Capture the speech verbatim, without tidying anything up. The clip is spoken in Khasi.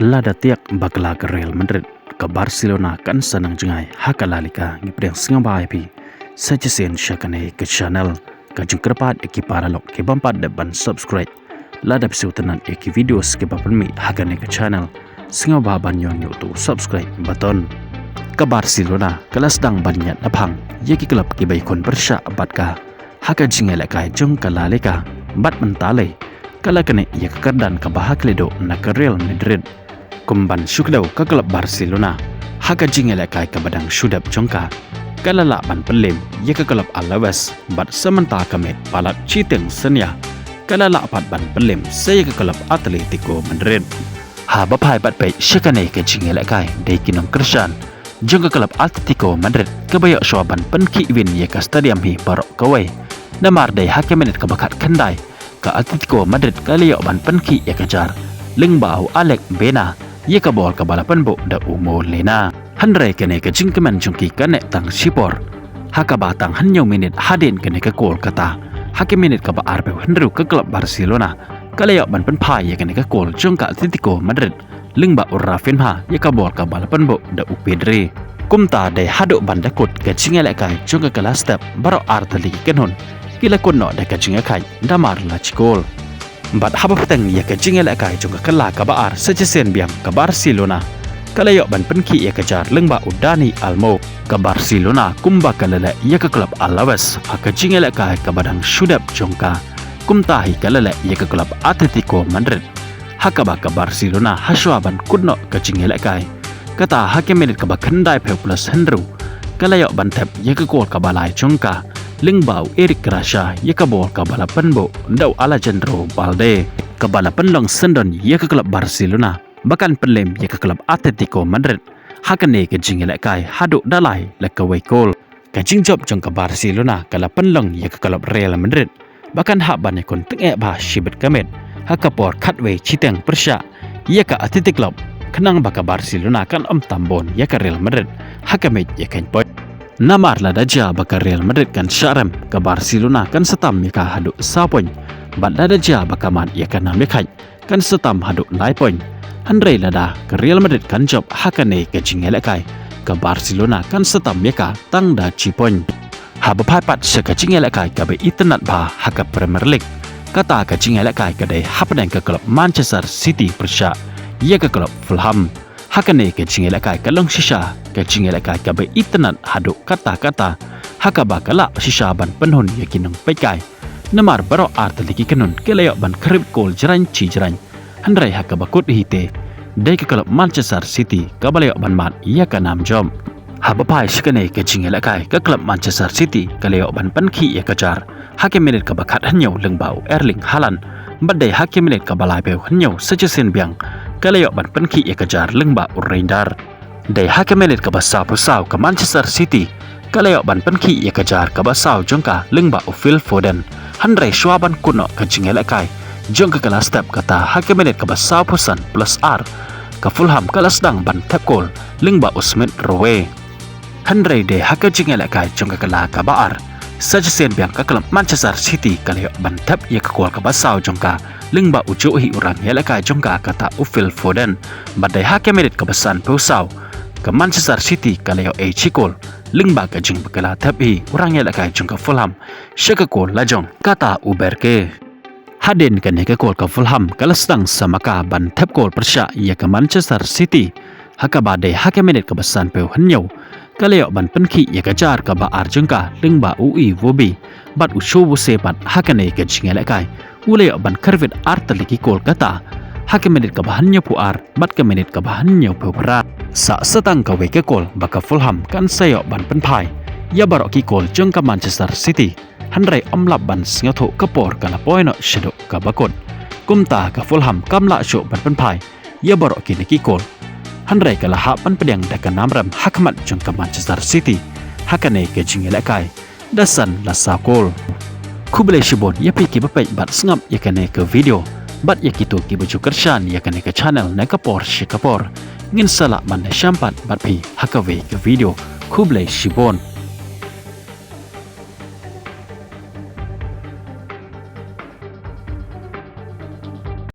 Lada tiak bakla ka Real Madrid, ka Barcelona kan sa nang jngai ha ka La Liga. Ngi pdiang sngewbha ïa phi sa shisien sha kane ka channel. Ka jingkyrpad ïa ki paralok ki bym pat dep ban subscribe, lada phi sngewtynnat ïa ki videos kiba pynmih ha kane ka channel, sngewbha ban ñion ïa uto u subscribe button. Ka Barcelona ka la sdang ban ñiad naphang ïa ki club kiba ïakhun pyrshah bad ka ha ka jingïalehkai jong ka La Liga, bad mynta lei ka la knieh ïa ka kyrdan kaba ha khlieh duh na ka Real Madrid. Kum ban shu kdew, ka club Barcelona ha ka jingïalehkai kaba dang shu dep jong ka, ka la lah ban pynlem ïa ka club Alaves, bad sa mynta ka miet palat shiteng synñia ka la lah pat ban pynlem sa ïa ka club Atletico Madrid. Haba phai bad peit sha kane ka jingïalehkai, dei ki nongkyrshan jong ka club Atletico Madrid kaba ïoh shuwa ban pynkhih win ïa ka stadium hi baroh kawei. Namar dei ha ka minit kaba khatkhyndai, ka Atletico Madrid ka la ïoh ban pynkhih ïa ka jar lyngba u Alex Baena ïa ka bol kaba la pynbuh da u Molina. Hynrei kane ka jingkmen jong ki ka neh tang shipor, ha kaba tang hynñiew minit hadien kane ka kol kata, ha ka minit kaba arphew hynriew, ka club Barcelona ka la ïoh ban pynphai ïa kane ka kol jong ka Atletico Madrid lyngba u Raphinha ïa ka bol kaba la pynbuh da u Pedri. Kumta dei haduh ban da kut ka jingïalehkai jong ka kylla step, baroh artylli ki kynhun ki la kut noh da ka jingïakhaid da mar la shi kol. Bad haba pyrshang ïa ka jingïalehkai jong ka kylla kaba ar sa shisien biang, ka Barcelona ka la ïoh ban pynkhih ïa ka jar lyngba u Dani Olmo. Ka Barcelona kumba ka la leh ïa ka club Alaves ha ka jingïalehkai kaba dang shu dep jong ka, kumta hi ka la leh ïa ka club Atletico Madrid, ha kaba ka Barcelona ha shuwa ban kut noh ka jingïalehkai, kata ha ka minit kaba khyndaiphew plus hynriew, ka la ïoh ban thep ïa ka kol kaba lai jong ka lyngba u Eric Garcia ïa ka bol kaba la pynbuh da u Alejandro Balde, kaba la pynlong syndon ïa ka club Barcelona ba kan pynlem ïa ka club Atletico Madrid ha kane ka jingïalehkai haduh da lai la kawei kol. Ka jingjop jong ka Barcelona ka la pynlong ïa ka club Real Madrid ba kan hap ban ïakhun tyngeh bha shibit ka miet ha ka por khatwei shiteng pyrshah ïa ka Athletic Club, khnang ba ka Barcelona kan ym tam bun ïa ka Real Madrid ha ka miej ïakheiñ point. Namar lada jia ba ka Real Madrid kan shah rem, ka Barcelona kan sa tam ïa ka haduh saw point, bad lada jia ba ka mad ïa ka nam ïakhaid, kan sa tam haduh lai point. Hynrei lada ka Real Madrid kan jop ha kane ka jingïalehkai, ka Barcelona kan sa tam ïa ka tang da shi point. Haba phai pat sha ka jingïalehkai kaba itynnad bha ha ka Premier League, kata ka jingïalehkai ka dei hapdeng ka club Manchester City pyrshah ïa ka club Fulham. Ha kane ka jingïalehkai ka long shisha ka jingïalehkai kaba itynnad haduh katta katta, ha kaba ka lah shisha ban pynhun ïa ki nongpeitkai. Namar baroh artylli ki kynhun ki la ïoh ban kyrpad kol jrang shi jrang. Hynrei ha kaba kut hi te, dei ka club Manchester City kaba la ïoh ban mad ïa ka nam jop. Haba phai sha kane ka jingïalehkai, ka club Manchester City ka la ïoh ban pynkhih ïa ka jar ha ka minit kaba khathynñiew lyngba u Erling Haaland, bad dei ha ka minit kaba laiphew hynñiew sa shisien biang ka la ïoh ban pynkhih ïa ka jar lyngba u Reijnders. Dei ha ka minit kaba sawphew saw, ka Manchester City ka la ïoh ban pynkhih ïa ka jar kaba saw jong ka lyngba u Phil Foden. Hynrei shuwa ban kut noh ka jingïalehkai jong ka kylla step, kata ha ka minit kaba sawphew san plus ar, ka Fulham ka la sdang ban thep kol lyngba u Smith Rowe. Hynrei dei ha ka jingïalehkai jong ka kylla kaba ar sa shisien biang, ka club Manchester City ka la ïoh ban thep ïa ka kol kaba saw jong ka lyngba u juh hi u rangïalehkai jong ka, kata u Phil Foden. Bad dei ha ka minit kaba sanphew saw, ka Manchester City ka la ïoh ei shi kol lyngba ka jingpynkhlaiñ thep hi u rangïalehkai jong ka Fulham sha ka kol lajong, kata u Berge. Hadien kane ka kol, ka Fulham ka la sdang samaka ban thep kol pyrshah ïa ka Manchester City, ha kaba dei ha ka minit kaba sanphew hynñiew ka la ïoh ban pynkhih ïa ka jar kaba ar jong ka lyngba u Iwobi. Bad u Szoboszlai pat ha kane ka jingïalehkai u la ïoh ban kyrwit artylli ki kol, kata ha ka minit kaba hynñiewphew ar bad ka minit kaba hynñiewphew phra. Sa sa tang kawei ka kol ba ka Fulham kan sa ïoh ban pynphai ïa baroh ki kol jong ka Manchester City. Hynrei ym lap ban sngewthuh, ka por ka la poi noh shaduh kaba kut. Kumta ka Fulham kam lah shuh ban pynphai ïa baroh kine ki kol. Hynrei ka la hap ban pdiang da ka nam rem ha khmat jong ka Manchester City ha kane ka jingïalehkai da san la saw kol. Khublei shibun ïa phi kiba peit bad sngap ïa kane ka video, bad ïa kito kiba ju kyrshan ïa kane ka channel na ka por sha ka por. Ngin sa lah ban ïashem pat bad phi ha kawei ka video. Khublei shibun.